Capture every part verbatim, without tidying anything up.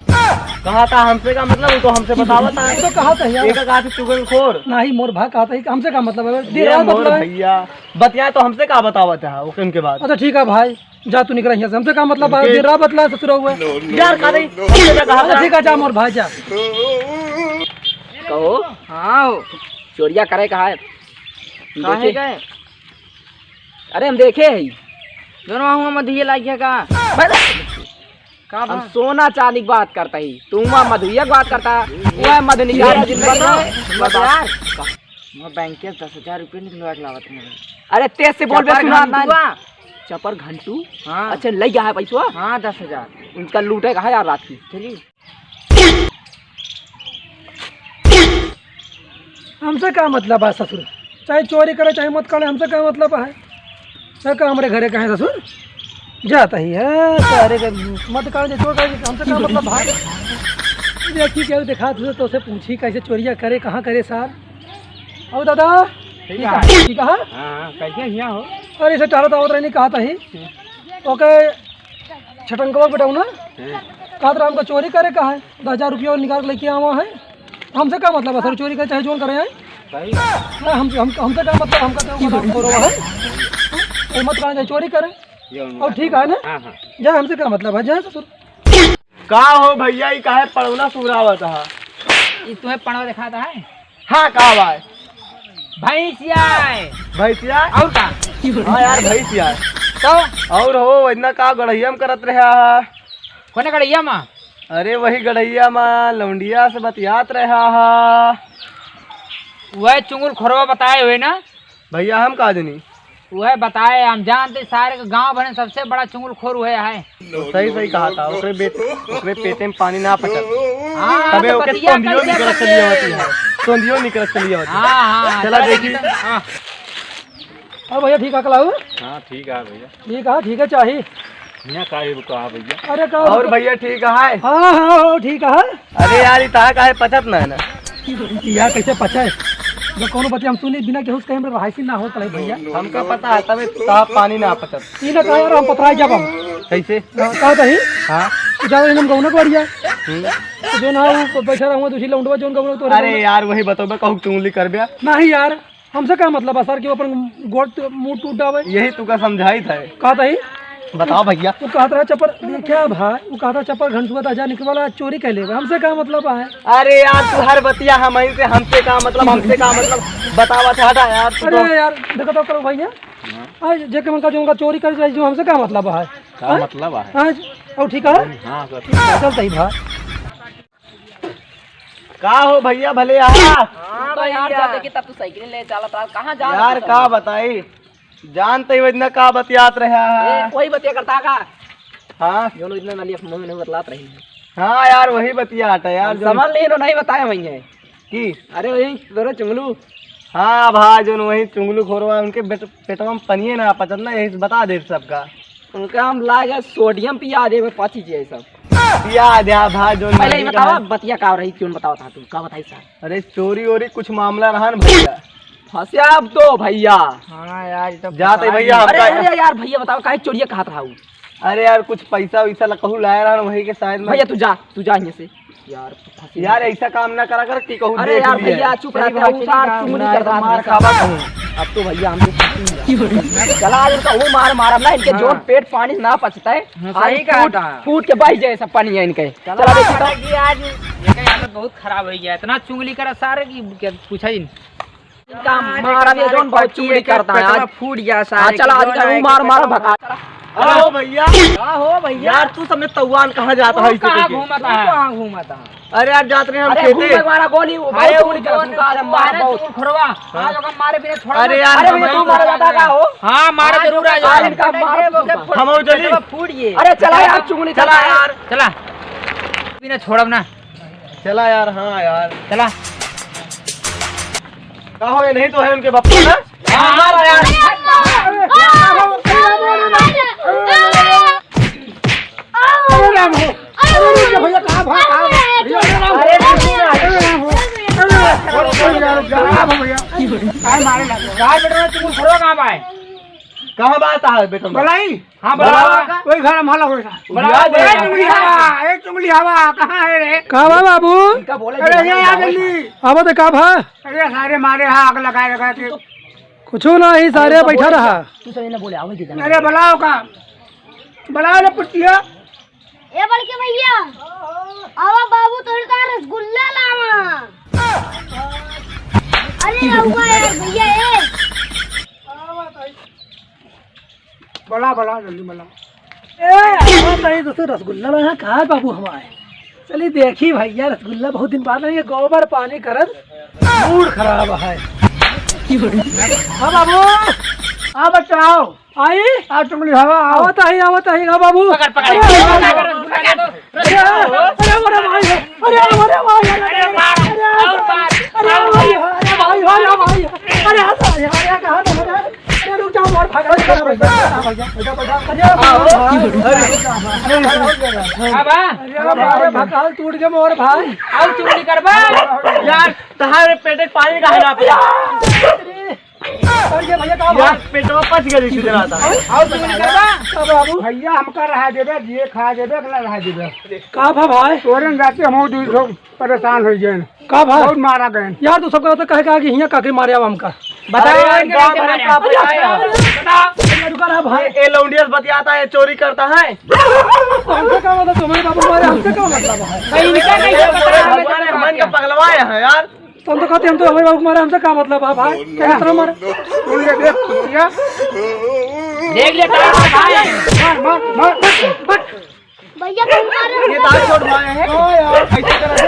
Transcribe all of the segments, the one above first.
कहा था हमसे का मतलब, वो तो हमसे बतावत है। तो कहा था यार। एक कहा था चुगलखोर। नहीं मोर भाई, कहा था कि हमसे का मतलब है? दे ये रहा मोर बतला। भैया, बतिया तो हमसे का बतावत है, ओके, उनके बाद। अच्छा ठीक है भाई, जा तू निकल यहाँ से, हमसे का मतलब है? निकल। दे रहा बतला ससुरा हुआ। यार का नहीं, हमसे का कहा अच्छा था? ठीक है, जा मोर भाई जा। कहो। हाँ हो। चोरिया करे कहा है? काहे देखे? गए? अरे हम देखे है। दोनों हुआ मधुइया लाग गया का? बस। का हम बा? सोना चांदी की बात करता ही, तू वहाँ मधुइया की बात करता, वह मधु निकाल जिंदगी में। बता यार। मैं बैंक के दस हजार रुपये निकलवा के लावत हूँ। अरे तेज से बोल बे, चपर सुना ना। घंटुआ। चपर घंटू? हाँ। अच्छा, ले गया है पैसवा? हाँ, दस हजार। उनका लूटे कहा यार रात की। चलिए। हमसे का मतलब है ससुर, चाहे चोरी करे चाहे मत करे, हमसे का मतलब है? क्या का हमरे घरे का है ससुर? जाता ही है सारे के, मत करे जे चोर करे, हमसे का मतलब भाई? देखी केहू देखा तुझे तो उसे पूछी कैसे चोरिया करे, कहाँ करे सार? और दादा ठीक है। ठीक है। हाँ, हाँ, कैसे हिया हो? अरे इसे टहलत आवत रहनी कहा था ही। ओके। छटंकवा बेटा ना, हम्म। कहत रहा हमका चोरी करे का है, दस हजार रुपया निकाल के लेके आवा है। हमसे का मतलब है सर, चोरी करे चाहे जोन करे है? भाई। ना, हम, हम, हमसे का मतलब, हमका तो बता करो है। ये मत कहा जाए चोरी करे। ये उनको और ठीक है ना? हाँ, हाँ। जा, हमसे का मतलब है, जा ससुर। का हो भैया, ई काहे पड़ौना सुरावत है? ई तुम्हें पड़वा दिखाता है? हाँ, का बाय? भैंसिया है। भैंसिया? और का? हाँ यार, भैंसिया है। तो? और हो, इतना का गड़हिया में करत रहा है? कोने गड़हिया में? अरे वही गड़हिया में लौंडिया से बतियात रहा है। वह चुंगल खोरवा बताए हुए ना? भैया हम का जनी? वह बताए, हम जानते सारे के गांव भर में सबसे बड़ा चुंगलखोर वह है। तो सही सही कहा था, ओकरे बेट-, ओकरे पेटे में पानी ना पचल। हाँ, तबे तो ओके बतिया तोंदियो कर निकलत चली आवती है, तोंदियो निकलत चली आवती है। हाँ, हाँ, चला चला देखी। देखी तो, हाँ। और भैया ठीक है कलाऊ? हाँ ठीक है भैया। ठीक है, ठीक है चाही। यहाँ का ही रुका है भैया। अरे का और रुका? भैया ठीक है? हाँ, हाँ, हाँ, ठीक है। अरे यार, ई तहा काहे पचत ना है ना? यार, कैसे पचे? जब कौनो बतिया हम सुनी बिना केहू से कहे, हमरा रहाइसी ना होत रहे भैया। हमका पता है, तबे तहा पानी ना पचत। ई ना कहा यार, हम पतराई जाब हम। कैसे? हाँ, कहा तही? हाँ। तो जाओ, इनम गौना को अड़िया। हम्म। तो जो ना वो बैठा रहूँगा, दूसरी लौंडवा जोन गौना तो अरे यार, वही बतौबे, कहूँ चुंगली करबे। नहीं यार, हमसे का मतलब है सर कि वो अपन गोड़ तो मुंह टूट जावे? यही तुका समझाइत है। का तही? बताओ भैया। वो कहत रहा चपर, ये क्या भाई? वो कहत रहा चपर घंटुआ ताजा निकल वाला चोरी कर लेवे। हमसे का मतलब है? अरे यार, तू हर बतिया हम से, हमसे का मतलब, हमसे का मतलब बतावत है, हटा यार, तू अरे तो यार, देखो तो करो भैया। हाँ। आज जेके मन का जो उनका चोरी कर जाए, जो हमसे का मतलब है? का हाँ? मतलब है? हाँ, और ठीक है? हाँ, सर। चल सही भाई। का हो भैया, भले आ? हाँ, तो यार, भैया। जा देखी, तब तू साइकिल ले चला था, कहाँ जा रहा यार, तू? का बताई, जानते ही वो इतना का बतियात रहा है। ए, वही बतिया करता का? हाँ। जो लोग इतना नलिया मुंह में बतलात रही है। हाँ यार, वही बतिया हटा यार, हम जो समझ ली, इन्होंने नहीं बताया वही है। की? अरे, वही तोरे चुंगलू। हाँ भाई, जो वही चुंगलू खोरवा, उनके बेट-, पेटवा में पनिये ना पचत ना, यही से बता दे सबका। उनका हम लागे सोडियम पिया देवे, पची जाए सब। पिया दे भाई, जो पहले ही मर्जी का बतावा, है। बतिया का रही, क्यों बतावा था तू, का बताई साहब? अरे चोरी ओरी कुछ मामला रहा न भैया। फंसे आप दो भैया। हाँ यार, ये तो जाते फंसा भैया, दिया। अरे, हमका अरे यार भैया बताओ, काहे चोरिया कहत रहा हूँ? अरे यार, कुछ पैसा वैसा ला कहूँ लाया रहा न, वही के शायद मैं भैया तू जा, तू जा यहाँ से। यार, फंसी यार, गई। ऐसा काम ना करा कर कि कहूँ अरे देख यार, लिए। भैया, चुप सही रहते बात हो, है, सार ना, चुंगली ना, कर रहा मार था। खावा कहूँ। अब तो भैया, हम तो फंसी गए। चला, आज इनका वो मार मारब ना, इनके हाँ। जोन पेट पानी ना पचता है। हाँ, आज सही कहा फूट, था। फूट के बह जाए सब पानी है इनके। चला, चला, देखी तो। आज ये का आदत बहुत खराब हो गया, इतना चुंगली करा सारे की क्या पूछा ही नहीं। इनका मारा भी जोन बहुत चुगली करता है आज। पेटवा फूट गया हाँ, सारे चला, की, आज जोन का है वो मार, कि मार पेटवा भगा। का हो भैया? का हो भैया? यार, तू सबने तौआन कहाँ जाता है तू इसे कहाँ लेके? घूमता तू है? कहाँ घूमता है? अरे यार, जात रहे हम अरे, खेते। घूमे वाला गोली, वो अरे, बहुत वो चोरी करता है, जोन उनका आज मार मारे बहुत। चुगलखोरवा। हाँ। आज ओकर मारे बिना छोड़ा अरे मत। यार, अरे, हम भैया, तू मारा जाता का हो? हाँ, मारे आज जरूर ओकर आज आज इनका मार ओकर हम और जल्दी। पेटवा फूट गए। अरे, चला यार, चुगली चला चला। यार। चला। बिना छोड़ब ना। चला यार, हाँ यार। चला। का हो, ये नहीं तो है उनके बापू ना? हाँ, मारा यार। अरे राम हो। अरे भैया, कहाँ भाग, कहाँ भाग? भैया, अरे राम हो। अरे राम हो। अरे राम हो। अरे यार, कहाँ हो भैया? काय मारे लगे? यार बेटा, तुम खड़ो कहाँ भाई? कहाँ बात है बेटा? बुलाई। हाँ, बुलावा। बुलावा। वही घर में हला होई रहा। बुलावा, ए, बुलावा। चुंगली हवा, ए, चुंगली हवा, कहाँ है रे? का बा बाबू? इनका बोले अरे, ये आ जल्दी। आवा तो का भा? अरे, सारे मारे हा, आग लगाए लगा के। कुछ ना ही, सारे अरे, बैठा बोले रहा। तू सही ना बोले, आवे दे। अरे, बुलाओ का? बुलाओ ना पुछिया। ए बड़के भैया, आवा बाबू, तोरे का रसगुल्ला लावा। अरे रउआ यार भैया, ए। बोला, बोला, जल्दी बोला। ए, आवा तो ये दोस्तों रसगुल्ला लाया, कहाँ है बाबू हमारे? चलिए देखी भैया, रसगुल्ला बहुत दिन बाद ये गोबर पानी करत मूड खराब है। हाँ बाबू, हाँ बच्चा आओ। आई? आ चुंगली हवा, आओ। आवत आई, आवत आई, हाँ बाबू। पकड़, पकड़। अरे, अरे, अरे, अरे, अरे, भाई, अरे, अरे, भाई, अरे, अरे, भाई, अरे, भाई, अरे, भाई, अरे, कहाँ था, अरे, अरे, रुक जाओ, मार भागा, अरे, अरे, अरे, अरे, भकाल टूट गए मोर भाई। आओ चुंगली करबा। यार, तहारे पेटे पानी का है ना पे? अरे, अरे भैया, का यार, भा-, पेटवा पच गई इसी तरह था। आओ चुंगली करबा। का बाबू? भैया, हमका रहा देबे, जिए खा देबे, अगला रहा देबे। का भा भाई? तोरे राते हम दू सौ परेशान हो गए। का भा? बहुत मारा गए। यार, तू सबका तो कहे का कि हियाँ काके मारे अब हमका। बताओ अरे यार, इनके गाँव कैसे भर मारे? का बताया? बताओ। अरे, रुका रहा भाई। ये, ये लौंडिया से बतियाता है, चोरी करता है। तो हमसे का मतलब, तुम्हारे बाबू मारे, हमसे का मतलब है? भाई, इनका नहीं ये पता बोले है, भगवान है, मन का पगलवाया है यार। तो हम तो कहते, हम तो हमारे बाबू मारे, हमसे का मतलब है भाई? क्या इतना मारे? सुन ले, देख, भैया। देख ले, भाई। मार, मार, मार, मार। भैया, कौन मारे? ये तार छोड़ मारे हैं। हाँ यार, ऐसे तरह से।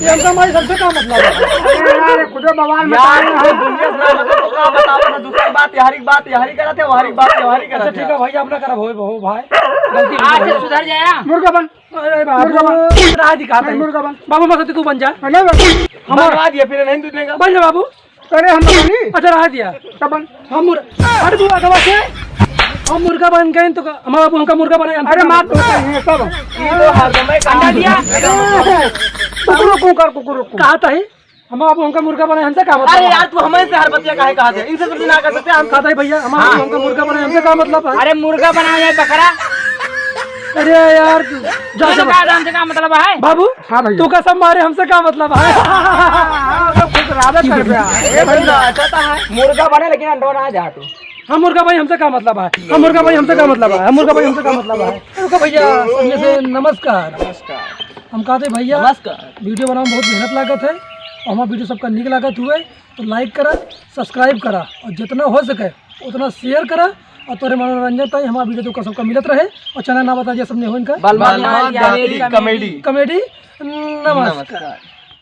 ये हमसे हमारे सबसे का मतलब है? अरे यार, खुदे बवाल में यार, डाल रहा है। दुनिया से ना मतलब तो का बताओ ना, दूसरी बात, यहारी बात, यहारी करत है, वहारी बात, यहारी करत है। अच्छा, ठीक है भैया, अपना करब हो, हो भाई। गलती हो आज से गई। सुधर जाया। मुर्गा बन। अरे बाबू, मुर्गा बन। राह दिखाता नहीं, है। मुर्गा बन। बाबू, बस तू बन जा। है ना बाबू? हमारा बनवा दिया, फिर नहीं दूध देगा। बन जा बाबू। अरे हम तो बनी। अच्छा, रहा दिया। तब बन। हम मुर-, हट तू आगवा से। हम मुर्गा बन गए तो का-, हमारा बाबू हमका मुर्गा बनाए, हमसे अरे का मार तो मतलब? होता ही है सब। ये तो हर समय का अंडा दिया। कुकुर कुकर, कुकुर कुकर। कहा था ही? हमारा बाबू हमका मुर्गा बनाए, हमसे का मतलब? अरे यार, तू हमें से हर बतिया काहे कहा थे? इनसे सब ना कर सकते हम। कहा था ही भैया, हमारा हाँ। बाबू हमका मुर्गा बनाए, हमसे का मतलब है? अरे मुर्गा बनाए या बकरा। अरे यार, जा मुर्गा सब। बनाए हमसे का मतलब है? बाबू, हाँ भैया। तू का सब मारे, हमसे का मतलब है? हाँ, तो खुश रहा कर बे। ये भाई ना, अच्छा तो है। मुर्गा बने लेकिन अंडो ना जा तू। हम मुर्गा भाई, हमसे का मतलब है? हम मुर्गा भाई, हमसे का मतलब है? हम मुर्गा भाई, हमसे का मतलब है? रुको भैया, सामने से नमस्कार। नमस्कार। हम कहते भैया, नमस्कार। Video बनावे में बहुत मेहनत लागत है और हमारा video सबका नीक लागत हुए तो like करा, subscribe करा और जितना हो सके उतना share करा और तोरे मनोरंजन ताई हमारा video तो सबका मिलत रहे और channel ना बता दिया सबने हो इनका बलमान बलमान जाति comedy। Comedy। Comedy। नमस्कार। नमस्कार।